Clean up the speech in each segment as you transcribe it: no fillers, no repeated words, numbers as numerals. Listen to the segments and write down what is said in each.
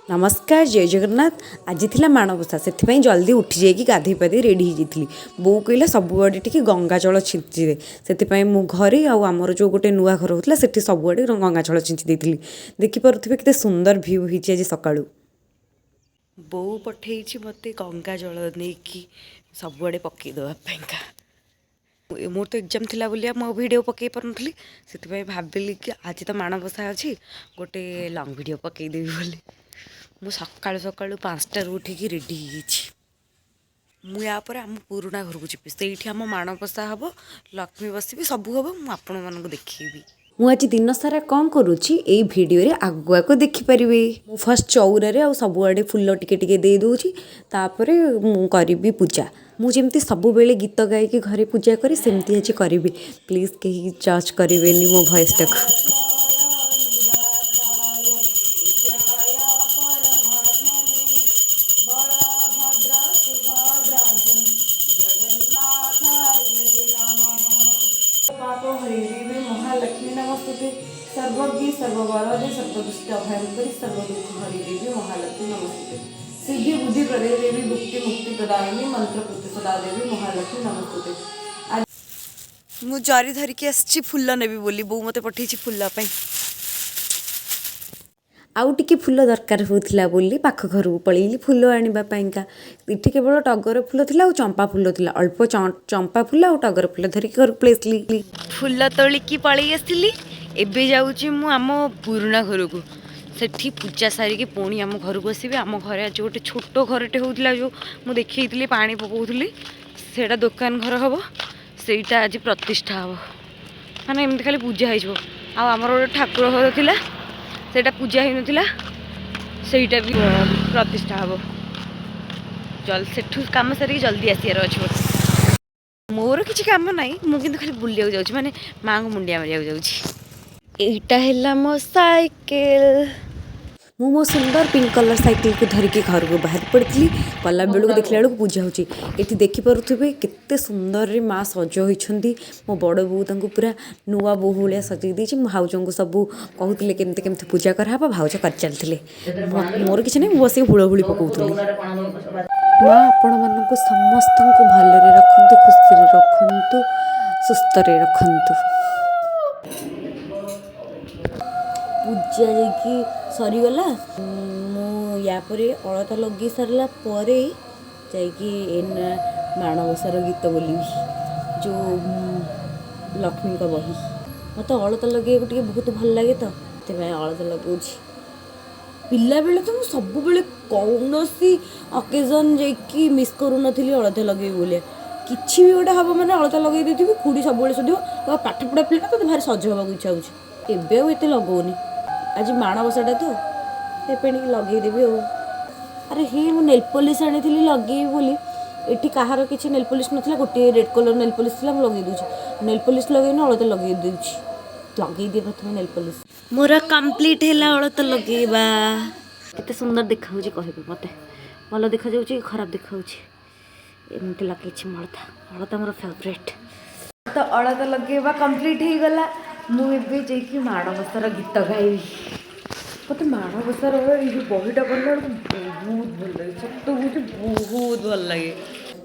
ନମସ୍କାର, ଜୟ ଜଗନ୍ନାଥ। ଆଜି ଥିଲା ମାଣବସା, ସେଥିପାଇଁ ଜଲ୍ଦି ଉଠି ଯାଇକି ଗାଧୋଇ ପାଧୋଇ ରେଡ଼ି ହେଇଯାଇଥିଲି। ବୋଉ କହିଲା, ସବୁଆଡ଼େ ଟିକେ ଗଙ୍ଗା ଜଳ ଛିଞ୍ଚିଦେ। ସେଥିପାଇଁ ମୁଁ ଘରେ ଆଉ ଆମର ଯେଉଁ ଗୋଟେ ନୂଆ ଘର ହେଉଥିଲା, ସେଠି ସବୁଆଡ଼େ ଗଙ୍ଗା ଜଳ ଛିଞ୍ଚି ଦେଇଥିଲି। ଦେଖିପାରୁଥିବେ କେତେ ସୁନ୍ଦର ଭ୍ୟୁ ହେଇଛି ଆଜି ସକାଳୁ। ବୋଉ ପଠେଇଛି ମୋତେ ଗଙ୍ଗା ଜଳ ନେଇକି ସବୁଆଡ଼େ ପକେଇ ଦେବା ପାଇଁକା। ମୋର ତ ଏକ୍ଜାମ୍ ଥିଲା ବୋଲି ମୁଁ ଆଉ ଭିଡ଼ିଓ ପକେଇ ପାରୁନଥିଲି। ସେଥିପାଇଁ ଭାବିଲି କି ଆଜି ତ ମାଣବସା ଅଛି, ଗୋଟେ ଲଙ୍ଗ୍ ଭିଡ଼ିଓ ପକେଇଦେବି ବୋଲି। ମୁଁ ସକାଳୁ ସକାଳୁ 5ଟାରୁ ଉଠିକି ରେଡ଼ି ହେଇଯାଇଛି। ମୁଁ ୟା ପରେ ଆମ ପୁରୁଣା ଘରକୁ ଯିବି। ସେଇଠି ଆମ ମାଣବସା ହେବ, ଲକ୍ଷ୍ମୀ ବସିବେ, ସବୁ ହେବ। ମୁଁ ଆପଣମାନଙ୍କୁ ଦେଖେଇବି। ମୁଁ ଆଜି ଦିନସାରା କ'ଣ କରୁଛି, ଏଇ ଭିଡ଼ିଓରେ ଆଗକୁ ଆଗକୁ ଦେଖିପାରିବେ। ମୁଁ ଫାର୍ଷ୍ଟ ଚଉରାରେ ଆଉ ସବୁଆଡ଼େ ଫୁଲ ଟିକେ ଟିକେ ଦେଇ ଦେଉଛି। ତାପରେ ମୁଁ କରିବି ପୂଜା। ମୁଁ ଯେମିତି ସବୁବେଳେ ଗୀତ ଗାଇକି ଘରେ ପୂଜା କରେ, ସେମିତି ଆଜି କରିବି। ପ୍ଲିଜ୍ କେହି ଜଜ୍ କରିବେନି ମୋ ଭଏସ୍ଟାକୁ। ପାପ ହରେ ଦେବୀ ମହାଲକ୍ଷ୍ମୀ ନମସ୍ତୁତେ। ସର୍ବଜ୍ଞ ସର୍ବବରଦେ ସର୍ବଦୁଷ୍ଟ ଭୟଙ୍କରୀ ସର୍ବଦୁଃଖ ହରି ଦେବୀ ମହାଲକ୍ଷ୍ମୀ ନମସ୍ତୁତେ। ସିଦ୍ଧି ବୁଦ୍ଧି ପ୍ରଦେ ଦେବୀ, ଭୁକ୍ତି ମୁକ୍ତି ପ୍ରଦାୟିନୀ, ମନ୍ତ୍ରପୁତି ସଦା ଦେବୀ ମହାଲକ୍ଷ୍ମୀ ନମସ୍ତୁତେ। ମୁଁ ଜରି ଧରିକି ଆସିଛି ଫୁଲ ନେବି ବୋଲି। ବୋଉ ମୋତେ ପଠେଇଛି ଫୁଲ ପାଇଁ। ଆଉ ଟିକେ ଫୁଲ ଦରକାର ହେଉଥିଲା ବୋଲି ପାଖ ଘରକୁ ପଳେଇଲି ଫୁଲ ଆଣିବା ପାଇଁକା। ଏଠି କେବଳ ଟଗର ଫୁଲ ଥିଲା ଆଉ ଚମ୍ପା ଫୁଲ ଥିଲା ଅଳ୍ପ। ଚମ୍ପା ଫୁଲ ଆଉ ଟଗର ଫୁଲ ଧରିକି ଘରକୁ ପଳେଇ ଆସିଲି। ଫୁଲ ତୋଳିକି ପଳେଇ ଆସିଲି। ଏବେ ଯାଉଛି ମୁଁ ଆମ ପୁରୁଣା ଘରକୁ। ସେଠି ପୂଜା ସାରିକି ପୁଣି ଆମ ଘରକୁ ଆସିବି। ଆମ ଘରେ ଆଜି ଗୋଟେ ଛୋଟ ଘରଟେ ହେଉଥିଲା, ଯେଉଁ ମୁଁ ଦେଖେଇଥିଲି ପାଣି ପକାଉଥିଲି, ସେଇଟା ଦୋକାନ ଘର ହେବ। ସେଇଟା ଆଜି ପ୍ରତିଷ୍ଠା ହେବ, ମାନେ ଏମିତି ଖାଲି ପୂଜା ହେଇଯିବ। ଆଉ ଆମର ଗୋଟେ ଠାକୁର ଘର ଥିଲା, ସେଇଟା ପୂଜା ହେଇନଥିଲା, ସେଇଟା ବି ପ୍ରତିଷ୍ଠା ହେବ। ସେଠୁ କାମ ସାରିକି ଜଲ୍ଦି ଆସିବାର ଅଛି ମୋତେ। ମୋର କିଛି କାମ ନାହିଁ, ମୁଁ କିନ୍ତୁ ଖାଲି ବୁଲିବାକୁ ଯାଉଛି, ମାନେ ମାଆଙ୍କୁ ମୁଣ୍ଡିଆ ମାରିବାକୁ ଯାଉଛି। ଏଇଟା ହେଲା ମୋ ସାଇକେଲ। ମୁଁ ମୋ ସୁନ୍ଦର ପିଙ୍କ କଲର୍ ସାଇକେଲକୁ ଧରିକି ଘରକୁ ବାହାରି ପଡ଼ିଥିଲି। ଗଲା ବେଳକୁ ଦେଖିଲା ବେଳକୁ ପୂଜା ହେଉଛି। ଏଠି ଦେଖିପାରୁଥିବେ କେତେ ସୁନ୍ଦରରେ ମା ସଜ ହୋଇଛନ୍ତି। ମୋ ବଡ଼ ବୋଉ ତାଙ୍କୁ ପୁରା ନୂଆ ବୋହୂ ଭଳିଆ ସଜେଇ ଦେଇଛି। ମୋ ଭାଉଜଙ୍କୁ ସବୁ କହୁଥିଲେ କେମିତି କେମିତି ପୂଜା କରାହେବ। ଭାଉଜ କରିଚାଲିଥିଲେ। ମୋର କିଛି ନାହିଁ, ମୁଁ ବସିକି ହୁଳହୁଳି ପକାଉଥିଲି। ମା ଆପଣମାନଙ୍କୁ ସମସ୍ତଙ୍କୁ ଭଲରେ ରଖନ୍ତୁ, ଖୁସିରେ ରଖନ୍ତୁ, ସୁସ୍ଥରେ ରଖନ୍ତୁ। ପୂଜା ଯାଇକି ସରିଗଲା। ମୁଁ ୟା ପରେ ଅଳତା ଲଗେଇ ସାରିଲା ପରେ ଯାଇକି ଏଇନା ମାଣବସାର ଗୀତ ବୋଲିବି, ଯେଉଁ ଲକ୍ଷ୍ମୀଙ୍କ ବହି। ମୋତେ ଅଳତା ଲଗେଇବାକୁ ଟିକେ ବହୁତ ଭଲ ଲାଗେ ତ, ସେଥିପାଇଁ ଅଳତା ଲଗାଉଛି। ପିଲାବେଳେ ତ ମୁଁ ସବୁବେଳେ କୌଣସି ଅକେଜନ୍ ଯାଇକି ମିସ୍ କରୁନଥିଲି ଅଳତା ଲଗେଇବି ବୋଲି। କିଛି ବି ଗୋଟେ ହେବ ମାନେ ଅଳତା ଲଗେଇ ଦେଇଥିବି। ଖୁଡ଼ି ସବୁବେଳେ ଶୋଧିବ, କହିବ, ପାଠ ପଢ଼ା ପିଲାଟା, ତୋତେ ଭାରି ସଜ ହେବାକୁ ଇଚ୍ଛା ହେଉଛି। ଏବେ ଆଉ ଏତେ ଲଗାଉନି। ଆଜି ମାଣବସାଟା ତ, ସେଥିପାଇଁ ଟିକେ ଲଗେଇଦେବି। ଆଉ ଆରେ ହେ, ମୁଁ ନେଲ୍ ପଲିସ୍ ଆଣିଥିଲି ଲଗେଇବି ବୋଲି। ଏଠି କାହାର କିଛି ନେଲ୍ ପଲିସ୍ ନଥିଲା। ଗୋଟିଏ ରେଡ଼୍ କଲର୍ ନେଲ୍ ପଲିସ୍ ଥିଲା, ମୁଁ ଲଗେଇ ଦେଉଛି। ନେଲ୍ ପଲିସ୍ ଲଗେଇନି, ଅଳତା ଲଗେଇ ଦେଉଛି। ଲଗେଇଦିଏ ପ୍ରଥମେ ନେଲ୍ ପଲିସ୍। ମୋର କମ୍ପ୍ଲିଟ୍ ହେଲା ଅଳତା ଲଗେଇବା। କେତେ ସୁନ୍ଦର ଦେଖାହେଉଛି କହିବେ ମୋତେ। ଭଲ ଦେଖାଯାଉଛି କି ଖରାପ ଦେଖାଯାଉଛି? ଏମିତି ଲଗେଇଛି ମୁଁ ଅଳତା। ଅଳତା ମୋର ଫେଭରେଟ୍। ତ ଅଳତା ଲଗେଇବା କମ୍ପ୍ଲିଟ୍ ହେଇଗଲା। ମୁଁ ଏବେ ଯାଇକି ମାଣବସାର ଗୀତ ଗାଇବି। ମୋତେ ମାଣବସାର ଏଇ ଯେଉଁ ବହିଟା ପଢ଼ିଲା ବେଳକୁ ବହୁତ ଭଲ ଲାଗେ। ସତ କହୁଛି, ବହୁତ ଭଲ ଲାଗେ।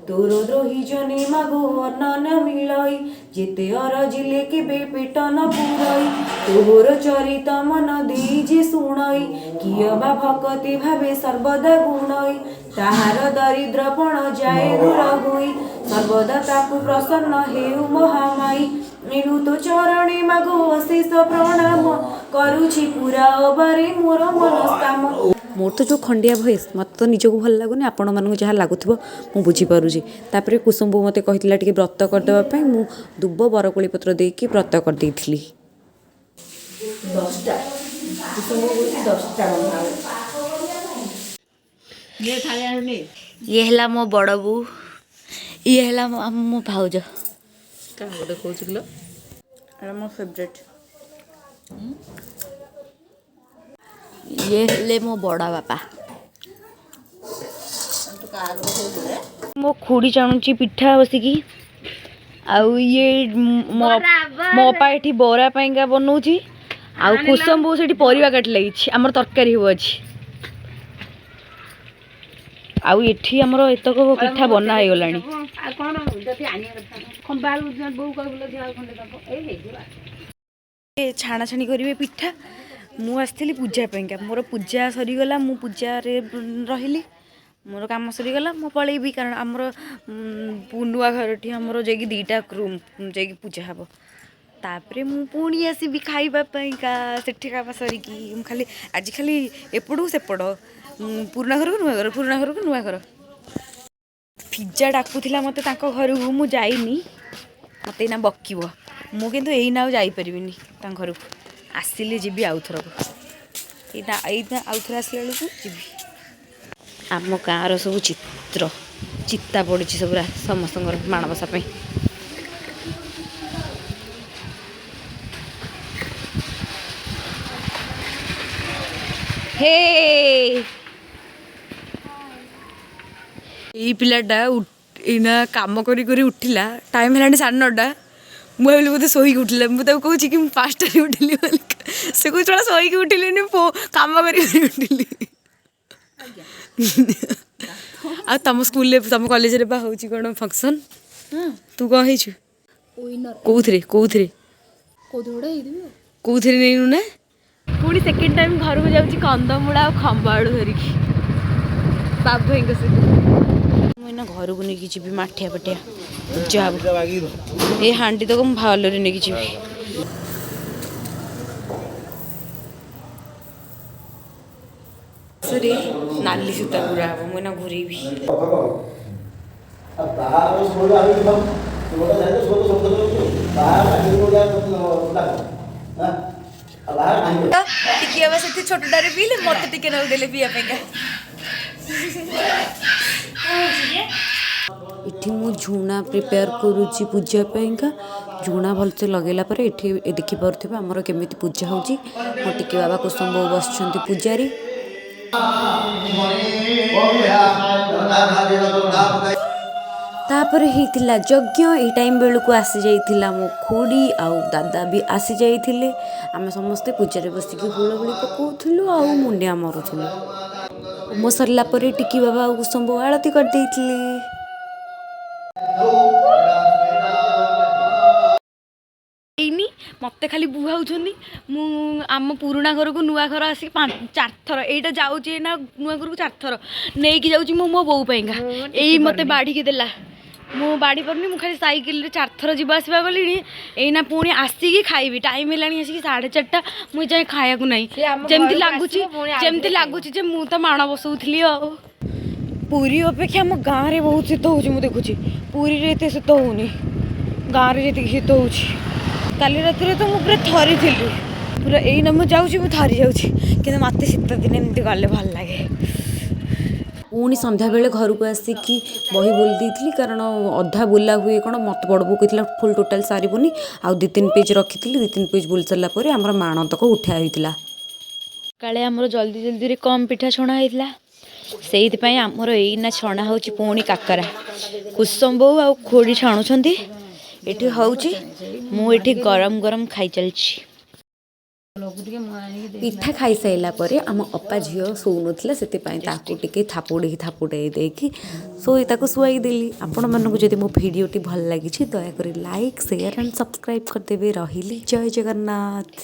ତୋର ଦ୍ରୋହୀ ଜନେ ମାଗୋ ଅନ୍ନ ନ ମିଳଇ, ଯେତେ ଅରଜିଲେ କେବେ ପେଟ ନ ପୂରଇ। ତୋର ଚରିତ ମନ ଦେଇ ଯେ ଶୁଣଇ, କିଏ ବା ଭକତି ଭାବେ ସର୍ବଦା ଗୁଣଇ। ତାହାର ଦରିଦ୍ରପଣ ଯାଏ ଦୂର ହୋଇ, ସର୍ବଦା ତାକୁ ପ୍ରସନ୍ନ ହେଉ ମହାମାଇ। ଏଣୁ ତୋ ଚରଣେ ମାଗୋ ଅଶେଷ ପ୍ରଣାମ, କରୁଛି ପୁରା ଅବାରେ ମୋର ମନସ୍କାମ। ମୋର ତ ଯେଉଁ ଖଣ୍ଡିଆ ଭଏସ୍, ମୋତେ ତ ନିଜକୁ ଭଲ ଲାଗୁନି। ଆପଣମାନଙ୍କୁ ଯାହା ଲାଗୁଥିବ ମୁଁ ବୁଝିପାରୁଛି। ତାପରେ କୁସୁମ ବୋଉ ମୋତେ କହିଥିଲା ଟିକେ ବ୍ରତ କରିଦେବା ପାଇଁ। ମୁଁ ଦୁବ ବରକୋଳି ପତ୍ର ଦେଇକି ବ୍ରତ କରିଦେଇଥିଲି। 10ଟା, କୁସୁମ କହୁଛି 10ଟା ବନ୍ଧା ହବ। ଇଏ ହେଲା ମୋ ବଡ଼ ବୋଉ, ଇଏ ହେଲା ମୋ ଭାଉଜ। କାହାକୁ ଦେଖାଉଛୁ କିଲୋ? ଏଇଟା ମୋ ଫେଭରେଟ୍। ଇଏ ହେଲେ ମୋ ବଡ଼ ବାପା। ମୋ ଖୁଡ଼ି ଚାଣୁଛି ପିଠା ବସିକି। ଆଉ ଇଏ ମୋ ଅପା ଏଠି ବରା ପାଇଁକା ବନଉଛି। ଆଉ କୁସମ ବୋଉ ସେଠି ପରିବା କାଟି ଲାଗିଛି। ଆମର ତରକାରୀ ହେବ ଅଛି। ଆଉ ଏଠି ଆମର ଏତକ ପିଠା ବନା ହେଇଗଲାଣି। ଆଉ କ'ଣ ଯଦି ଆଣିବା କଥା, ଖମ୍ବା ଆଳୁ ବୋଉ କହିବୁ ଆଉ ଖଣ୍ଡେ ଦବ, ଏଇ ହେଇଯିବ। ଛାଣାଛାଣି କରିବେ ପିଠା। ମୁଁ ଆସିଥିଲି ପୂଜା ପାଇଁକା। ମୋର ପୂଜା ସରିଗଲା, ମୁଁ ପୂଜାରେ ରହିଲି, ମୋର କାମ ସରିଗଲା, ମୁଁ ପଳେଇବି। କାରଣ ଆମର ନୂଆ ଘରଠି ଆମର ଯାଇକି 2ଟା ରୁମ୍ ଯାଇକି ପୂଜା ହେବ। ତାପରେ ମୁଁ ପୁଣି ଆସିବି ଖାଇବା ପାଇଁକା। ସେଠି କାମ ସରିକି ମୁଁ ଖାଲି ଆଜି ଖାଲି ଏପଟକୁ ସେପଟ, ପୁରୁଣା ଘରକୁ ନୂଆ ଘର, ପୁରୁଣା ଘରକୁ ନୂଆ ଘର। ଫିଜା ଡାକୁଥିଲା ମୋତେ ତାଙ୍କ ଘରକୁ, ମୁଁ ଯାଇନି। ମୋତେ ଏଇନା ବକିବ। ମୁଁ କିନ୍ତୁ ଏଇନା ଆଉ ଯାଇପାରିବିନି ତାଙ୍କ ଘରକୁ। ଆସିଲେ ଯିବି ଆଉଥରକୁ, ଏଇନା ଏଇନା ଆଉଥରେ ଆସିଲା ବେଳକୁ ଯିବି। ଆମ ଗାଁର ସବୁ ଚିତ୍ର ଚିତା ପଡ଼ିଛି ସବୁ ସମସ୍ତଙ୍କର ମାଣବସା ପାଇଁ। ହେ, ଏଇ ପିଲାଟା ଏଇନା କାମ କରି କରି ଉଠିଲା। ଟାଇମ୍ ହେଲାଣି 9:30। ମୁଁ ଭାବିଲି ବୋଧେ ଶୋଇକି ଉଠିଲା। ମୁଁ ତାକୁ କହୁଛି କି ମୁଁ 5ଟାରେ ଉଠିଲି ବୋଲି। ସେ କହୁଛି, "ଶଳା, ଶୋଇକି ଉଠିଲିନି, କାମ କରି କରି ଉଠିଲି।" ଆଉ ତମ ସ୍କୁଲରେ, ତମ କଲେଜରେ ବା ହେଉଛି କ'ଣ ଫଙ୍କସନ୍? ତୁ କ'ଣ ହେଇଛୁ? କୋଉଥିରେ କୋଉଥିରେ କୋଉଥିରେ ନେଇନୁ ନା? ପୁଣି ସେକେଣ୍ଡ ଟାଇମ୍ ଘରକୁ ଯାଉଛି କନ୍ଦମୂଳ ଆଉ ଖମ୍ବ ଆଳୁ ଧରିକି ବାବୁ ଭାଇଙ୍କ ସହିତ। ମୁଁ ଏଇନା ଘରକୁ ନେଇକି ଯିବି ମାଠିଆ ପାଠିଆ, ପୂଜା ହବ। ଏ ହାଣ୍ଡି ତକ ମୁଁ ଭଲରେ ନେଇକି ଯିବି। ସରି, ନାଲି ସୂତା ଗୁରା ହବ। ମୁଁ ଏଇନା ଘୁରେଇବି। ବାହାଘର ସମୟରେ ଆହୁରି ଗୋଟେ ବାହାଘର ବାହାଘର ନାହିଁ। ଟିକେ ବାବା ସେଠି ଛୋଟଟାରେ ପିଇଲେ, ମତେ ଟିକେ ନାକୁ ଦେଲେ ପିଇବା ପାଇଁକା। ଏଠି ମୁଁ ଝୁଣା ପ୍ରିପେୟାର କରୁଛି ପୂଜା ପାଇଁକା। ଝୁଣା ଭଲସେ ଲଗେଇଲା ପରେ ଏଠି ଦେଖିପାରୁଥିବେ ଆମର କେମିତି ପୂଜା ହେଉଛି। ମୋ ଟିକେ ବାବା, କୁସୁମ ବୋଉ ବସିଛନ୍ତି ପୂଜାରେ। ତାପରେ ହେଇଥିଲା ଯଜ୍ଞ। ଏଇ ଟାଇମ୍ ବେଳକୁ ଆସିଯାଇଥିଲା ମୋ ଖୁଡ଼ି ଆଉ ଦାଦା ବି ଆସିଯାଇଥିଲେ। ଆମେ ସମସ୍ତେ ପୂଜାରେ ବସିକି ହୁଳହୁଳି ପକାଉଥିଲୁ ଆଉ ମୁଣ୍ଡିଆ ମାରୁଥିଲୁ। ହୋମ ସରିଲା ପରେ ଟିକି ବାବା ଆଉ କୁସୁମ ବୋଉ ଆଳତି କରିଦେଇଥିଲେ। ହେଇନି, ମୋତେ ଖାଲି ବୁହାଉଛନ୍ତି। ମୁଁ ଆମ ପୁରୁଣା ଘରକୁ ନୂଆ ଘର ଆସିକି ଚାରିଥର ଏଇଟା ଯାଉଛି। ଏଇନା ନୂଆ ଘରକୁ ଚାରିଥର ନେଇକି ଯାଉଛି ମୁଁ ମୋ ବୋଉ ପାଇଁକା। ଏଇ ମୋତେ ବାଢ଼ିକି ଦେଲା, ମୁଁ ବାଢ଼ି ପାରୁନି। ମୁଁ ଖାଲି ସାଇକେଲରେ ଚାରିଥର ଯିବା ଆସିବା କଲିଣି। ଏଇନା ପୁଣି ଆସିକି ଖାଇବି। ଟାଇମ୍ ହେଲାଣି ଆସିକି 4:30। ମୁଁ ଏଯାଏଁ ଖାଇବାକୁ ନାହିଁ। ଯେମିତି ଲାଗୁଛି, ଯେମିତି ଲାଗୁଛି ଯେ ମୁଁ ତ ମାଣ ବସଉଥିଲି। ଆଉ ପୁରୀ ଅପେକ୍ଷା ଆମ ଗାଁରେ ବହୁତ ଶୀତ ହେଉଛି। ମୁଁ ଦେଖୁଛି ପୁରୀରେ ଏତେ ଶୀତ ହେଉନି, ଗାଁରେ ଯେତିକି ଶୀତ ହେଉଛି। କାଲି ରାତିରେ ତ ମୁଁ ପୁରା ଥରିଥିଲି ପୁରା। ଏଇନା ମୁଁ ଯାଉଛି, ମୁଁ ଥରି ଯାଉଛି। କିନ୍ତୁ ମୋତେ ଶୀତ ଦିନେ ଏମିତି ଗଲେ ଭଲ ଲାଗେ। ପୁଣି ସନ୍ଧ୍ୟାବେଳେ ଘରକୁ ଆସିକି ବହି ବୋଲି ଦେଇଥିଲି, କାରଣ ଅଧା ବୋଲା ହୁଏ କ'ଣ। ମୋତେ ବଡ଼ ବୋଉ କହିଥିଲା ଫୁଲ୍ ଟୋଟାଲ୍ ସାରିବୁନି, ଆଉ 2-3 ପେଜ୍ ରଖିଥିଲି। 2-3 ପେଜ୍ ବୋଲି ସାରିଲା ପରେ ଆମର ମାଣତକ ଉଠା ହୋଇଥିଲା। କାଳେ ଆମର ଜଲ୍ଦି ଜଲ୍ଦିରେ କମ୍ ପିଠା ଛଣା ହେଇଥିଲା, ସେଇଥିପାଇଁ ଆମର ଏଇନା ଛଣା ହେଉଛି ପୁଣି କାକରା। କୁସୁମ ବୋଉ ଆଉ ଖୁଡ଼ି ଛାଣୁଛନ୍ତି ଏଠି ହେଉଛି, ମୁଁ ଏଠି ଗରମ ଗରମ ଖାଇ ଚାଲିଛି। ପିଠା ଖାଇସାରିଲା ପରେ ଆମ ଅପା ଝିଅ ଶୋଉନଥିଲା, ସେଥିପାଇଁ ତାକୁ ଟିକେ ଥାପୁଡ଼ିକି ଥାପୁଡ଼େଇ ଦେଇକି ଶୋଇ ତାକୁ ଶୁଆଇ ଦେଲି। ଆପଣମାନଙ୍କୁ ଯଦି ମୋ ଭିଡ଼ିଓଟି ଭଲ ଲାଗିଛି, ଦୟାକରି ଲାଇକ୍, ସେୟାର ଆଣ୍ଡ ସବସ୍କ୍ରାଇବ୍ କରିଦେବେ। ରହିଲି, ଜୟ ଜଗନ୍ନାଥ।